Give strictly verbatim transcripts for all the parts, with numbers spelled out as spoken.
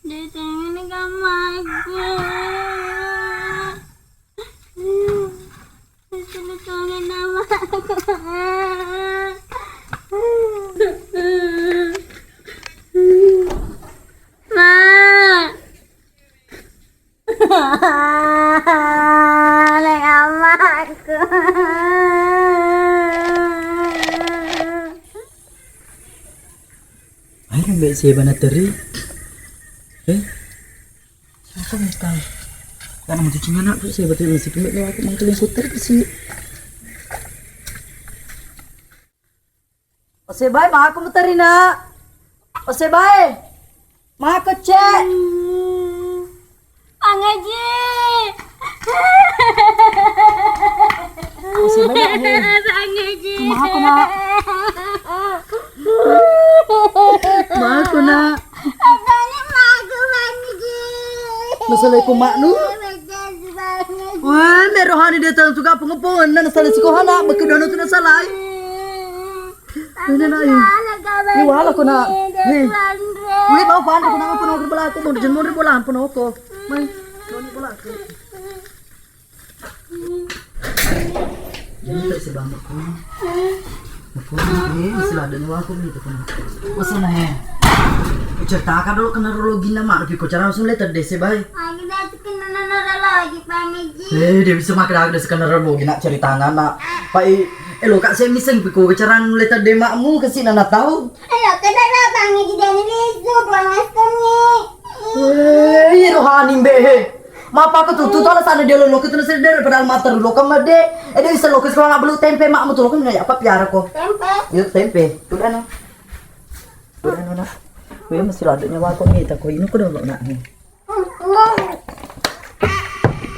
Ditengini kamaku. Ditengini kamaku. Ma. Leng amaku. Ayo, mbak, saya bana teri. Eh? Apa, mbak? Karena mau cuci anak tuh, saya betul masih tumbek lewat, mangkeling kuter ke sini. Ose bae, mako muterina. Ose bae. Mako, Cek. Pangeji. Ose bae, Nak, he. Pangeji. Mako, Nak. Mako, Nak. Adanya mako, Pangeji. Masalah iku maknu. Wah, me rohani dia tahu juga pengepungan, nah, nasalai sikohana, beku dano tu nasalai. Ini, Nak, ini. Ini wala ko, Nak. Nih. Wih, bau pandu ko, Nak, apa, Nak, belaku, mau jenmur bola, apa, Nak, ko. Mai, mau belaku. Ini tak sebab aku. Aku, eh, masih ada nyawa aku gitu, kan. Masa, nah, eh. Ceritakan dulu ke neurologi nama, tapi kau cara langsung lihat deh, sih, baik. Lagi dah, tu kena neurologi, Pangeji. Eh, dia bisa makan, ada sekarang neurologi, nak, cerita, nak. Pak, eh, eh, lo, Kak, saya miseng, piko, cara lihat deh, makmu, ke sini, nak, tahu. Lo, kena lah, Pangeji, jadi lisu, buang setengah. Eh, iya, rohani, mbak, eh. Mappa ko tutu to alasanna dia lo lokka tu nasedde, padahal mater lokka medde. Eh, dia bisa lokka sekolah nggak belu tempe, makmu tu lokka nggak apa piara ko. Tempe. Iya, tempe. Udah, no. Udah, no, no. Wih, masih ada nyawa ko, nih, tak ko ini ko dulu, nak, nih.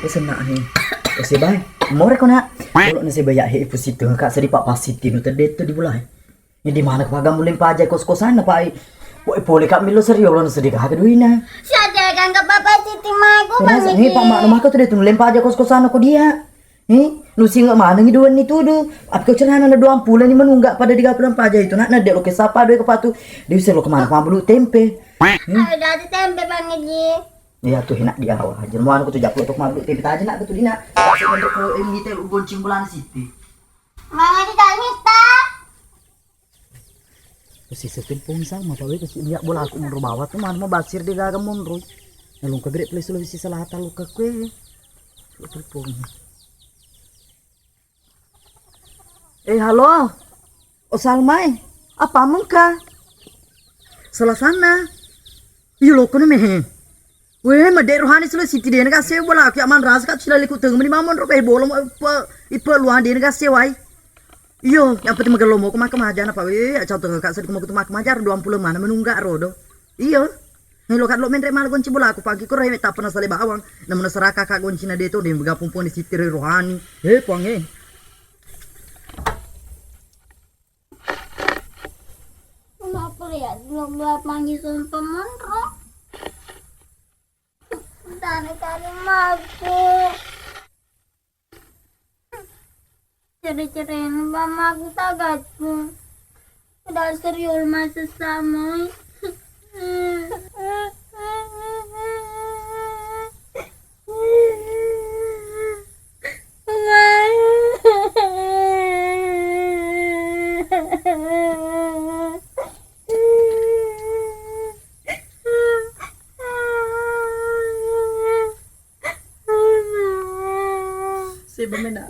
Wis, nak, nih. Wis, bye. More ko, nak. Kalau nasi banyak, he, pusing tuh, Kak, sedih, Pak, pasti tinu terdetto di bulai. Jadi mana kepaga mulle paja kos-kosanna, Pak? Woi, pole ka millo seriolo, sedih kagak duina. Siaga gangga Papa Siti mago. Rasa, Bang, ini Pak Mak, maka tu dia tu mulle paja kos-kosanna ko dia. Eh, nu singa maneng i duanni tudu. Apa ko celana na doang pula ni menunggak pada tiga puluh paja itu, nak, na dia lo ke sapa doi ke patu. Dia bisa lo kemana, Pak, bulu tempe. Hmm? Ada tempe, Bang Haji. Iya tuh, enak di awal aja. Mau anu ko tu japlo tu, Mak, bulu tempe aja, nak, ko tu dina. Untuk ko ini teh lu boncing bulan Siti. Bang Haji, tak minta. Kasi setelpon sama, Pak, weh, kasi lihat bola aku mundur bawah tuh, mana mau basir dia gagal mundur. Nalung ke Great Place Sulawesi Selatan, lu ke kue. Lu telepon. Eh, halo. O Salmai, apa mengka? Salah sana. Iya, lo kono mehe. Weh, mede rohani selo Siti, dena gasse bola, aku aman rasa, Kak, sila liku teng meni mamon ro pe bolong, ipe, ipe luang dena gasse wai. Iyo, yang penting magello moko maka majana, Pak. Weh, contoh, Kak, sedih moko tu maka majar, dua puluh mana menunggak rodo. Iyo. Melo, Kak, lo menre mala gonci bola aku pagi ko reme tappa nasale bawang. Namun nasaraka, Kak, gonci na deto, de mega pumpung di Siti rohani. He, Puang, eh. Kenapa ya? Dua belas pagi sumpah monro. Tane kali mabuk. Cere-cerena bamaku tagatku. Dasar yul masa samoi. Seba mena.